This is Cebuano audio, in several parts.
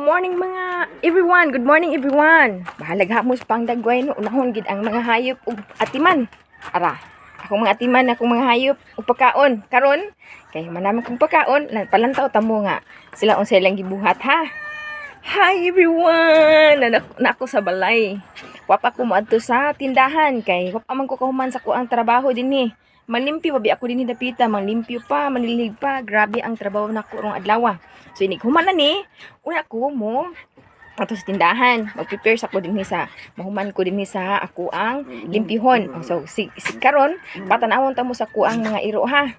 Morning, mga everyone. Good morning, everyone. Bahalag hamos pang dagway, no. Unahon gid ang mga hayop ug atiman. Ara. Akong mga atiman, akong mga hayop ug pagkaon. Karon kay manamit kong pagkaon, palantaw ta mo nga sila unsay ilang gibuhat, ha. Hi, everyone! Na ako sa balay. Wa pa ko moadto sa tindahan kay wa pa man ko kahuman sa kuang trabaho dinhi. Malimpyo pa bi ako dinhi dapita, manglimpyo pa, manilhig pa. Grabe ang trabaho nako rong adlaw. So inig human na ni, una ko mo ato sa tindahan. Mag-prepare sa ko dinhi sa mahuman ko dinhi sa ako ang limpihon. Oh, so si karon patanawon ta mo sa kuang mga iro, ha.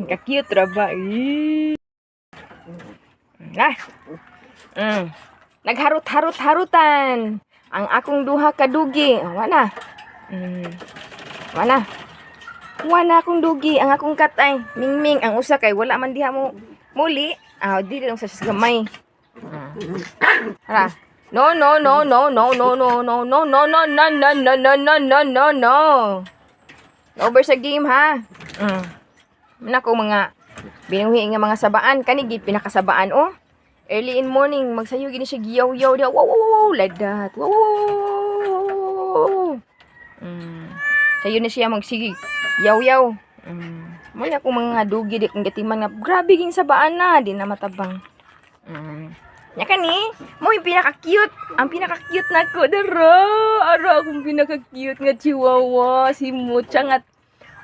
Ka-cute ra ba? Eh. Ah. Nagharot-harot-harutan ang akong duha ka dugi. Oh, wala. Wala. Wala akong dugi. Ang akong cat ay mingming. Ang usa kay wala man diha mo muli. Ah, dili lang sa gamay. Ara. No, no, no, no, no, no, no, no, no, no, no, no, no, no, no, no, no, no, no. Over sa game, ha. Nako, mga binuhi nga mga sabaan kani gid pinakasabaan, oh. Early in morning magsayo gini siya, giyaw-yaw diha. Wow, like that. Wow. Sayo na siya magsige yaw-yaw. Mo na akong mga dugi di kong gatiman nga grabe ging sabaan na di na matabang. Nya kani, mo yung pinaka-cute. Ang pinaka-cute na ko dara. Ara akong pinaka-cute nga chihuahua, si Muchang, at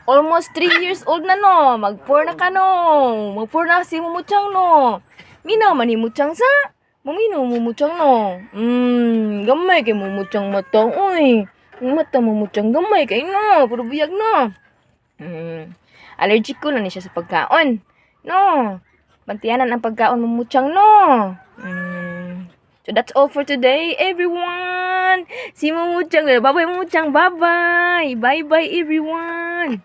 almost 3 years old na, no. Mag-4 na ka, no. Mag-4 na si Mumuchang, no. Minaw man ni Muchang sa. Maminaw mo, Muchang, no. Gamay kay Mumuchang mata, oy. Mata Mumuchang gamay kay, no, pero buyag, no. Allergic ko na ni siya sa pagkaon. No. Bantiyanan ang pagkaon, Mumuchang, no. So that's all for today, everyone. Si Mumuchang. Bye-bye, Mumuchang. Bye-bye. Bye-bye, everyone.